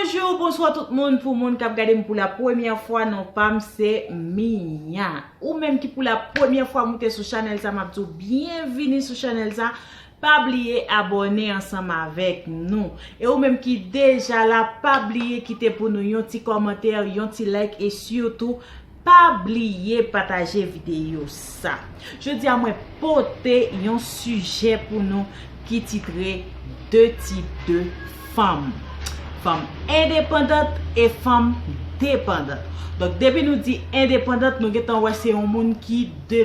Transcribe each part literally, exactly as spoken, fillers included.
Bonjou, bonswa tout moun. Pou moun k ap gade m pou la premyè fwa, non pa m se Mia. Ou menm ki pou la premyè fwa moute sou chanèl sa, m ap di w byenvini sou chanèl sa. Pa bliye abòne ansanm avèk nou. E ou menm ki deja la, pa bliye kite pou nou yon ti kòmantè, yon ti like e sitou pa bliye pataje videyo sa. Jodi a mwen pote yon sijè pou nou ki titre de tip de fanm. Fanm endepandant e fanm depandant. Donk depi nou di endepandant, nou gentan wè se yon moun ki de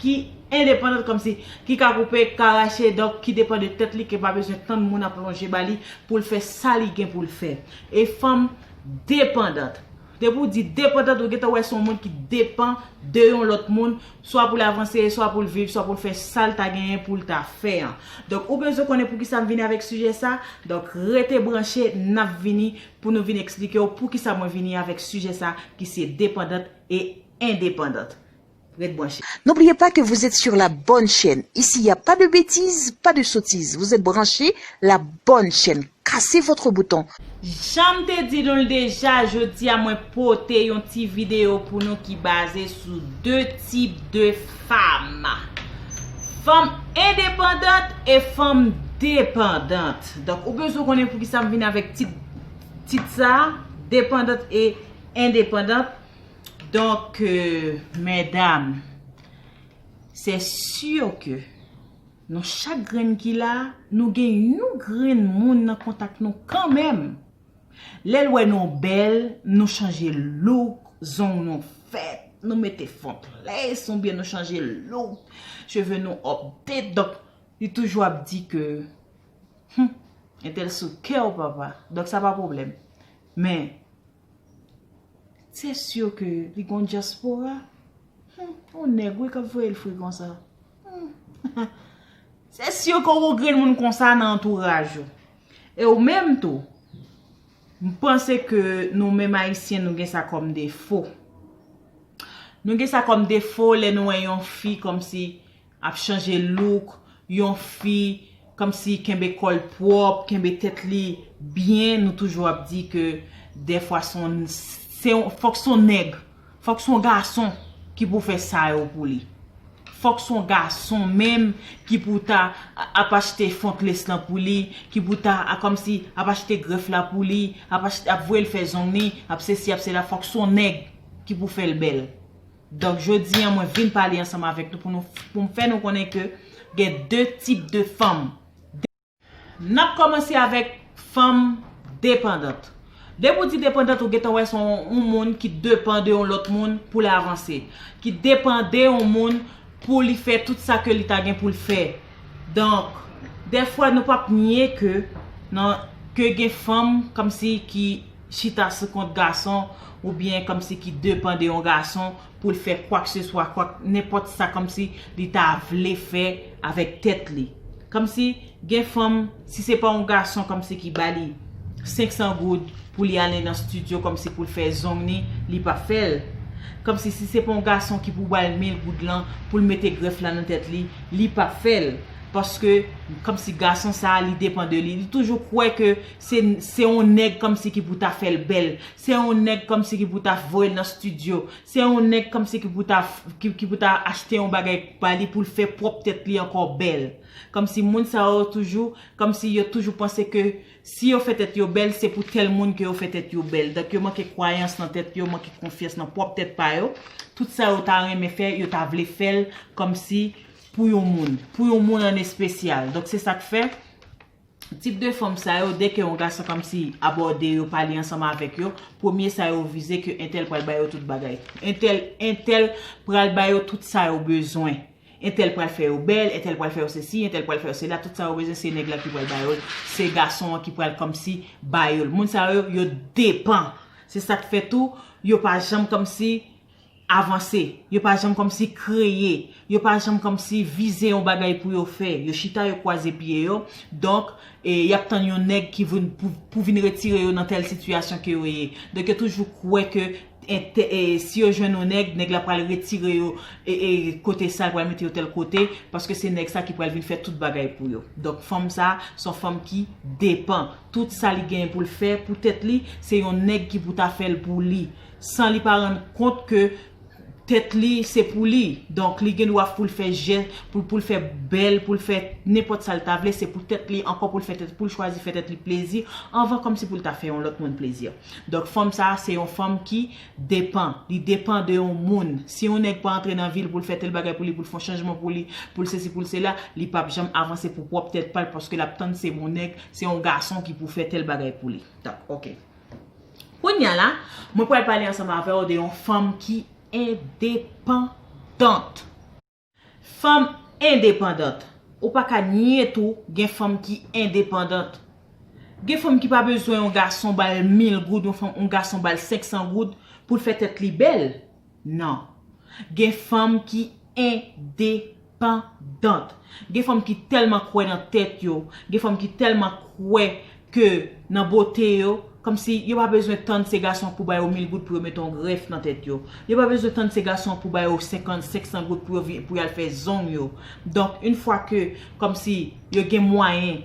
ki endepandant, kòmsi ki ka koupe, ka rache, donk ki depann de tèt li, ki pa bezwen tann moun ap lonje ba li pou l fè sa li gen pou l fè. E fanm depandant. Depi w di depandant, ou gentan wè se yon moun ki depann de yon lòt moun, swa pou l avanse, swa pou l viv, swa pou l fè sa l ta genyen pou l ta fè an. Donk ou bezwen konnen poukisa m vini avèk sijè sa. Donk rete branche, n ap vini pou nou vin eksplike w poukisa mwen vini avèk sijè sa ki se depandant e endepandant. Ret branche. N'oubliez pas que vous êtes sur la bonne chaîne. Ici, il n'y a pas de bêtises, pas de sottises. Vous êtes branchés, la bonne chaîne. Cassez votre bouton. Jan m te di nou l deja, jodi a mwen pote yon ti videyo pou nou ki baze sou de tip de fanm. Fanm endepandant e fanm depandant. Donk ou bezwen konnen poukisa m vin avèk tit, tit sa, depandant e endepandant. Donk, euh, medam, c'est sûr que nou chak grenn ki la, nou gen yon grenn moun nan kontak nou kanmenm. Lè l wè nou bèl, nou chanje look, zong nou fèt, nou mete fond lace oubyen nou chanje look, cheve nou update. Donk li toujou ap di ke, hmm, entèl sou kè w, papa. Donk sa pa pwoblèm. Men, c'est sûr que li gon dyaspora. Hmm, yon nèg wi k ap voye l fre konsa. Hmm. C'est sûr que w gon grenn moun konsa nan antouraj ou. E ou menm tou, m panse ke nou menm ayisyen nou gen sa kòm defo. Nou gen sa kòm defo lè nou wè yon fi kòmsi ap chanje look, yon fi kòmsi kenbe kò l pwòp, kenbe tèt li byen, nou toujou ap di ke dèfwa se yon, se yon, fòk se yon nèg, fòk se yon gason ki pou fè sa yo pou li. Fòk se yon gason menm ki pou ta ap achte fond lace lan pou li, ki pou ta a, kòmsi ap achte grèf la pou li, ap achte, ap voye l fè zong li, ap sesi, ap sela, fòk se yon nèg ki pou fè l bèl. Donk jodi a mwen vin pale ansanm avèk nou pou nou, pou m fè nou konnen ke gen de tip de fanm. N ap kòmanse avèk fanm depandant. Depi w di depandant, ou gentan wè se yon, yon moun ki depann de yon lòt moun pou l avanse, ki depann de yon moun pou li fè tout sa ke li ta gen pou l fè. Donk dèfwa nou p ap nye ke nan, ke gen fanm kòmsi ki chita sou kont gason, oubyen kòmsi ki depann de yon gason pou l fè kwakseswa, kwak, nenpòt sa kòmsi li ta vle fè avèk tèt li. Kòmsi gen fanm, si se pa yon gason kòmsi ki ba li senk san goud pou li ale nan estidyo kòmsi pou l fè zong li, li p ap fè l. Kòmsi si se pa yon gason ki pou ba l mil goud lan pou l mete grèf la nan tèt li, li p ap fè l. Paske kòmsi gason sa a, li depann de li. Li toujou kwè ke se, se yon nèg kòmsi ki pou ta fè l bèl. Se yon nèg kòmsi ki pou ta voye l nan estidyo. Se yon nèg kòmsi ki pou ta, ki, ki pou ta achte yon bagay ba li pou l fè pwòp tèt li ankò bèl. Kòmsi moun sa yo toujou, kòmsi yo toujou panse ke si yo fè tèt yo bèl, se pou tèl moun ke yo fè tèt yo bèl. Donk yo manke kwayans nan tèt yo, manke konfyans nan pwòp tèt pa yo. Tout sa yo ta renmen fè, yo ta vle fè l kòmsi pou yon moun, pou yon moun an espesyal. Donk se sa k fè tip de fanm sa yo, dèke yon gason kòmsi abòde yo, pale ansanm avèk yo, premye sa yo vize ke entèl pral ba yo tout bagay. Entèl, entèl pral ba yo tout sa yo bezwen. Entèl pral fè yo bèl, entèl pral fè yo sesi, entèl pral fè yo sela, tout sa yo bezwen se nèg la ki pral ba yo l, se gason an ki pral kòmsi ba yo l. Moun sa yo, yo depann. Se sa k fè tou, yo pa janm kòmsi avanse. Yo pa janm kòmsi kreye. Yo pa janm kòmsi vize yon bagay pou yo fè. Yo chita, yo kwaze pye yo. Donk, e, y ap tann yon nèg ki vin pou, pou vin retire yo nan tèl sitiyasyon ke yo ye. Donk, yo toujou kwè ke ente- e, si yo jwenn yon nèg, nèg la pral retire yo e, e, kote sa, l pral mete yo tèl kote, paske se nèg sa ki pral vin fè tout bagay pou yo. Donk, fanm sa, se yon fanm ki depan. Tout sa li genyen pou l fè pou tèt li, se yon nèg ki pou ta fè l pou li. San li pa rann kont ke tèt li, se pou li. Donk, li gen dwa pou l fè jès, pou, pou l fè bèl, pou l fè nenpòt sa l ta vle, se pou tèt li, ankò pou l fè tèt, pou l chwazi fè tèt li plezi, anvan kòmsi pou l ta fè yon lòt moun plezi. Donk, fanm sa, se yon fanm ki depan. Li depan de yon moun. Si yon nèg pa antre nan vi l pou l fè tèl bagay pou li, pou l fè yon chanjman pou li, pou l sesi, pou l sela, li p ap janm avanse pou pwòp tèt pa l, paske l ap tann se yon nèg, se yon gason ki pou fè tèl bagay pou li. Donk, ok. Kounye a la, mwen pral pale ansanm avè w de yon fanm ki endepandant. Fanm endepandant. Ou pa ka nye tou, gen fanm ki endepandant. Gen fanm ki pa bezwen yon gason ba l mil goud, yon fanm, yon gason ba l senk san goud pou l fè tèt li bèl. Non. Gen fanm ki endepandant. Gen fanm ki tèlman kwè nan tèt yo, gen fanm ki tèlman kwè ke nan bote yo, kòmsi yo pa bezwen tann se gason pou ba yo mil goud pou yo mete yon grèf nan tèt yo. Yo pa bezwen tann se gason pou ba yo senkant, senk san goud pou yo vi- pou y al fè zong yo. Donk, yon fwa ke, kòmsi yo gen mwayen,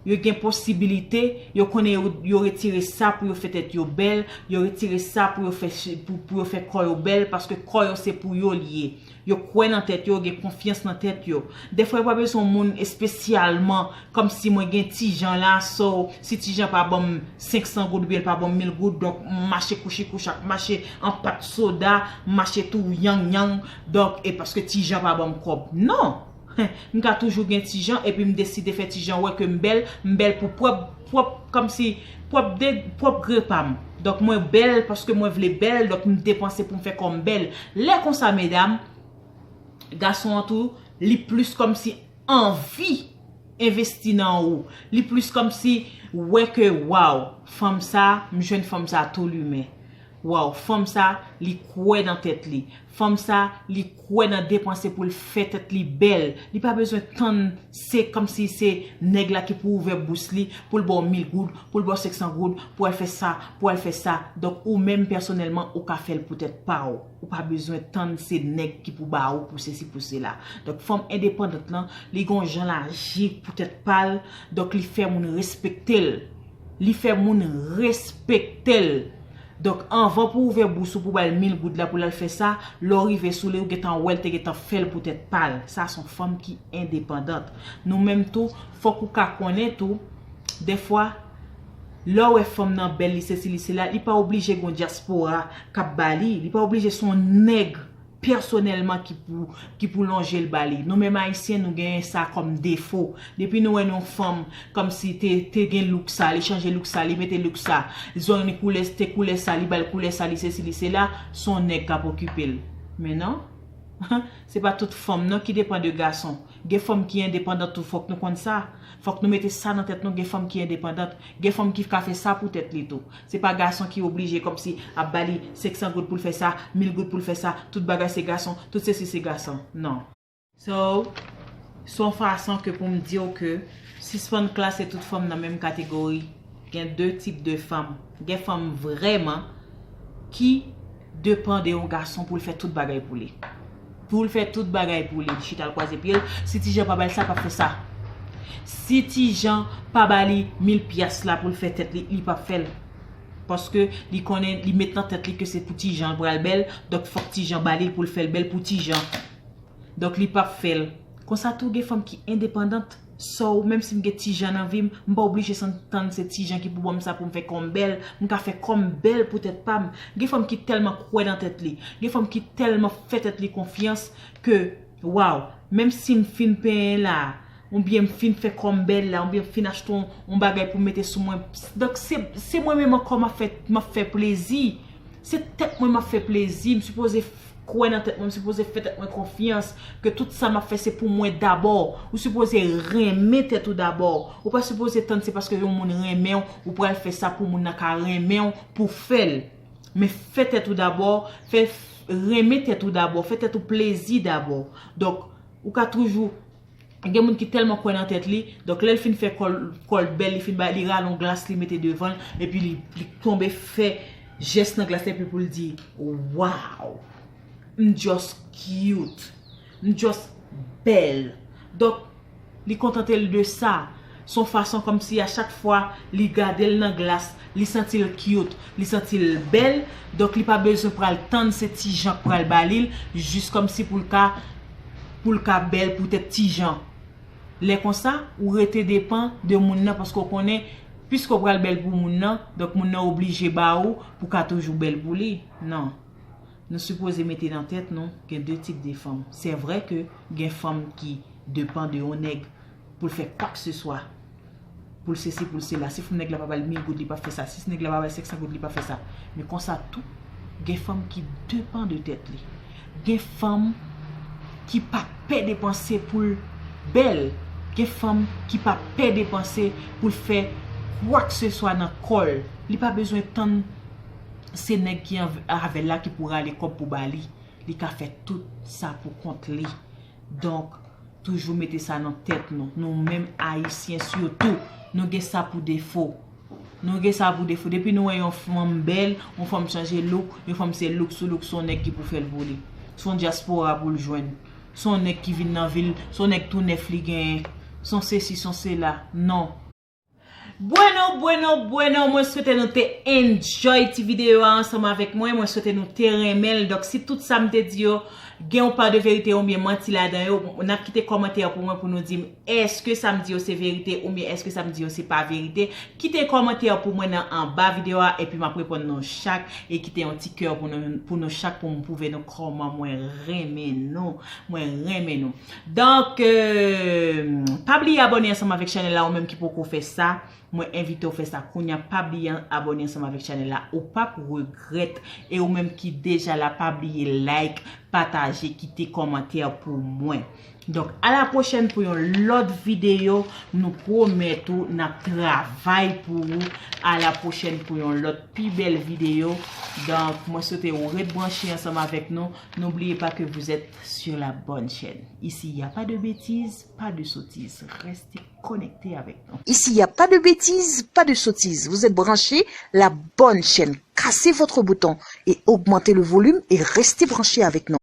yo gen posibilite, yo konnen yo, yo retire sa pou yo fè tèt yo bèl, yo retire sa pou yo fè, pou, pou yo fè kò yo bèl, paske kò yo se pou yo li ye. Yo kwè nan tèt yo, yo gen konfyans nan tèt yo. Dèfwa, yo pa bezwen yon moun espesyalman, kòmsi mwen gen Tijan la, so, si Tijan pa ban m senk san goud oubyen l pa ban m mil goud, donk, m mache kouchi kouchak, mache an pat soda, m mache tou yang yang, donk, e paske Tijan pa ban m kòb. Non! M ka toujou gen Tijan, epi m deside fè Tijan wè ke m bèl, m bèl pou pwòp, pwòp, kòmsi, pwòp de, pwòp gre pa m. Donk, mwen bèl paske mwen vle bèl, donk m depanse pou m fè kò m bèl. Lè konsa, medam, gason an tou, li plis kòmsi anvi envesti nan ou. Li plis kòmsi wè ke, waw, fanm sa, m jwenn fanm sa tou limen. Waw, fanm sa, li kwè nan tèt li. Fanm sa, li kwè nan depanse pou l fè tèt li bèl. Li pa bezwen tann se kòmsi se nèg la ki pou ouvè bous li, pou l ba w mil goud, pou l ba w senk san goud, pou al fè sa, pou al fè sa. Donk, ou menm pèsonèlman, ou ka fè l pou tèt pa w. Ou pa bezwen tann se nèg ki pou ba ou, pou sesi, pou sela. Donk, fanm endepandant lan, li gon jan l aji pou tèt pa l. Donk, li fè moun respekte l. Li fè moun respekte l. Donk, anvan pou ouvè bous ou pou ba l mil goud la pou l al fè sa, lè w rive sou li, ou gentan wè l te gentan fè l pou tèt pa l. Sa se yon fanm ki endepandant. Nou menm tou, fòk ou ka konnen tou, dèfwa, lè w wè fanm nan bèl, li sesi, li sela, li pa oblije gon dyaspora k ap ba li, li pa oblije se yon nèg pèsonèlman ki pou, ki pou lonje l ba li. Nou menm Ayisyen, nou genyen sa kòm defo. Depi nou wè yon fanm kòmsi te, te gen look sa, li chanje look sa, li mete look sa, zong li koulè, te koulè sa, li ba l koulè sa, li sesi, li sela, se yon nèg k ap okipe l. Men non, se pa tout fanm non ki depan de gason. Gen fanm ki endepandant tou, fòk nou konn sa. Fòk nou mete sa nan tèt nou, gen fanm ki endepandant. Gen fanm ki ka fè sa pou tèt li tou. Se pa gason ki oblije kòmsi ap ba li senk san goud pou l fè sa, mil goud pou l fè sa, tout bagay se gason, tout sesi se gason. Non. So, se yon fason ke pou m di w ke sispann klase tout fanm nan menm kategori. Gen de tip de fanm. Gen fanm vrèman ki depan de yon gason pou l fè tout bagay pou li. Pou l fè tout bagay pou li, li chita l kwaze pye l. Si Tijan pa ba l sa, l p ap fè sa. Si Tijan pa ba li mil pyas la pou l fè tèt li, li p ap fè l. Paske li konnen, li met nan tèt li ke se pou Tijan l pral bèl, donk fòk Tijan ba li l pou l fè l bèl pou Tijan. Donk li p ap fè l. Konsa tou gen fanm ki endepandant. So, menm si m gen Tijan nan vi m, m pa oblije san- tann se Tijan ki pou ban m sa pou m fè kò m bèl. M ka fè kò m bèl pou tèt pa m. Gen fanm ki tèlman kwè nan tèt li. Gen fanm ki tèlman fè tèt li konfyans ke, waw, menm si m fin penyen la, oubyen m fin fè kò m bèl la, oubyen m fin achte yon, yon bagay pou m mete sou mwen. Donk, se, se mwen menm ankò m ap fè, m ap fè plezi. Se tèt mwen m ap fè plezi. M sipoze f- kwè nan tèt mwen, m sipoze fè tèt mwen konfyans, ke tout sa m ap fè se pou mwen dabò. Ou sipoze renmen tèt ou dabò. Ou pa sipoze tann se paske yon moun renmen w, ou pral fè sa pou moun nan ka renmen w pou fè l. Men fè tèt ou dabò, fè, renmen tèt ou dabò, fè tèt ou plezi dabò. Donk, ou ka toujou, gen moun ki tèlman kwè nan tèt li, donk lè l fin fè kò l, kò l bèl, li fin bay, li rale yon glas, li mete devan l, epi li, li tonbe fè jès nan glas la epi pou l di, "Wow, m just cute, m just bèl." Donk, li kontante l de sa. Se yon fason kòmsi a chak fwa li gade l nan glas, li santi l cute, li santi l bèl. Donk, li pa bezwen pral tann se ti jan k pral ba li l, jis kòmsi pou l ka, pou l ka bèl poutèt ti jan. Lè konsa, ou rete depan de moun nan, paske w konnen, piske w pral bèl pou moun nan, donk moun nan oblije ba ou pou w ka toujou bèl pou li. Non. Nou sipoze mete nan tèt nou, gen de tip de fanm. Se vrè ke gen fanm ki depan de yon nèg pou l fè kwakseswa, pou l sesi, pou l sela. Si nèg la pa ba l mil goud, li p ap fè sa. Si nèg la pa ba l senk san goud, li p ap fè sa. Men konsa tou, gen fanm ki depan de tèt li. Gen fanm ki pa pè depanse pou l bèl. Gen fanm ki pa pè depanse pou l fè kwakseswa nan kò l. Li pa bezwen tann se nèg ki anv-, avè l la ki pou rale kòb pou ba li. Li ka fè tout sa pou kont li. Donk, toujou mete sa nan tèt nou. Nou menm Ayisyen sitou, nou gen sa pou defo. Nou gen sa pou defo. Depi nou wè yon fanm bèl, yon fanm chanje look, yon fanm se look sou look, se yon nèg ki pou fè l pou li. Se yon dyaspora pou l jwenn. Se yon nèg ki vin nan vil, se yon nèg tou nèf li genyen. Se yon sesi, se yon sela. Non. Bueno, bueno, bueno, mwen swete nou te enjoy ti videyo a ansanm avèk mwen. Mwen swete nou te renmen l. Donk, si tout sa m te di yo gen yon pa de verite oubyen manti ladan yo, n ap kite kòmantè pou mwen pou nou di m èske sa m di yo se verite oubyen èske sa m di yo se pa verite. Kite kòmantè pou mwen nan anba videyo a epi m ap reponn nou chak e kite yon ti kè pou nou, pou nou chak pou m pwouve nou kòman mwen renmen nou. Mwen renmen nou. Donk, euh, pa bliye abòne ansanm avèk chanèl la, ou menm ki poko fè sa. Mwen envite w fè sa kounye a. Pa bliye abòne ansanm avèk chanèl la. Ou p ap regrèt. E ou menm ki deja la, pa bliye like, pataje, kite kòmantè pou mwen. Donk, a la pwochèn pou yon lòt videyo. Nou pwomèt ou n ap travay pou ou. A la pwochèn pou yon lòt pi bèl videyo. Donk, mwen swete ou ret branche ansanm avèk nou. N'oubliez pas que vous êtes sur la bonne chaîne. Ici, il n'y a pas de bêtises, pas de sottises. Restez connectés avec nous. Ici, il n'y a pas de bêtises, pas de sottises. Vous êtes branchés, la bonne chaîne. Cassez votre bouton et augmentez le volume et restez branchés avec nous.